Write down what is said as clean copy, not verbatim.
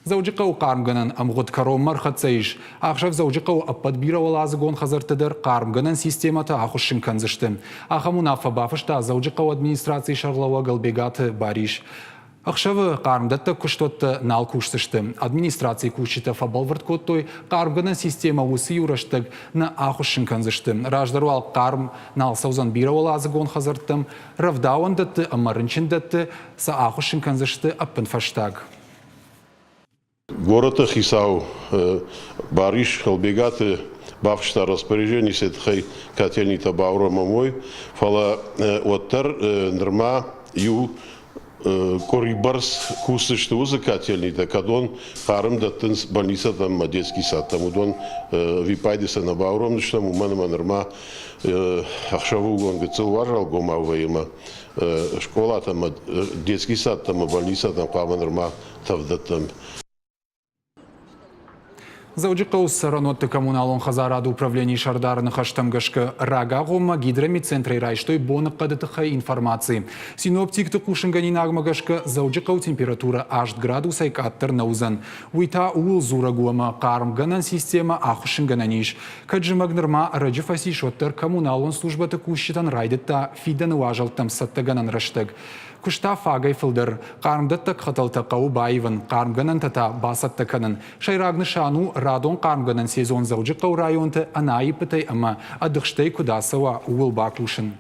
Дзӕуджыхъӕуы хъармгӕнӕн ӕмгъуыд кӕронмӕ ӕрхӕццӕ ис. Ӕхсӕв Дзӕуджыхъӕуы ӕппӕт бирӕуӕладзыгон хӕдзӕртты дӕр хъармгӕнӕн системӕтӕ ахуыссын кӕндзысты. Ахӕм уынаффӕ бафыста Дзӕуджыхъӕуы администрацийы сӕргълӕууӕг Ӕлбегаты Барис. Ӕхсӕвы хъармдӕттӕг куыстуӕттӕ нал кусдзысты. Администрацийы кусджытӕ фӕбӕлвырд кодтой, хъармгӕнӕн системӕ уыцы иу рӕстӕг нӕ ахуыссын кӕндзысты. Раздӕр уал хъарм нал цӕудзӕн бирӕуӕладзыгон хӕдзӕрттӕм, рӕвдауӕндӕтты ӕмӕ рынчындӕтты сӕ ахуыссын кӕндзысты ӕппынфӕстаг. Горӕты хицау Барис Хӕлбегаты бафыста распоряжени сӕ тыххӕй котельнитӕ бауромӕм уой, фӕлӕ уӕддӕр нырма иу къуыри бӕрц кусдзысты уыцы котельнитӕ, кӕдон хъарм дӕттынц больницӕтӕм ӕмӕ детский садтӕм. Уыдон виппайды сӕ нӕ бауромдзыстӕм, уымӕн ӕмӕ нырма ӕхсӕвыгон гыццыл уазалгомау вӕййы ӕмӕ скъолатӕ ӕмӕ детский садтӕ ӕмӕ больницӕтӕм хъуамӕ нырма тӕвдӕттӕм. Дзӕуджыхъӕуы цӕрӕнуӕтты коммуналон хӕдзарады управленийы сӕрдары ныхӕстӕм гӕсгӕ рагагъоммӕ гидромедцентрӕй райстой боныхъӕды тыххӕй информаци. Синоптикты хъусынгӕнинагмӕ гӕсгӕ Дзӕуджыхъӕуы температурӕ 8 градусӕй къаддӕр нӕ уыдзӕн. Уый та ууыл дзурӕг у ӕмӕ хъармгӕнӕн системӕ ахуыссынгӕнӕн ис. Кӕд зымӕг нырма ӕрӕджы фӕцис, уӕддӕр коммуналон службӕты кусджытӕн райдыдта фидӕны уазӕлттӕм цӕттӕгӕнӕн рӕстӕг. Куыста фагӕй фылдӕр. Хъармдӕттӕг хӕтӕлтӕ хъӕуы баивын, хъармгӕнӕнтӕ та бацӕттӕ кӕнын. Сӕйраг нысан у, радон хъармгӕнӕн сезон Дзӕуджыхъӕуы районты ӕнӕаиппытӕй ӕмӕ ӕдыхстӕй куыд ацӕуа, ууыл бакусын.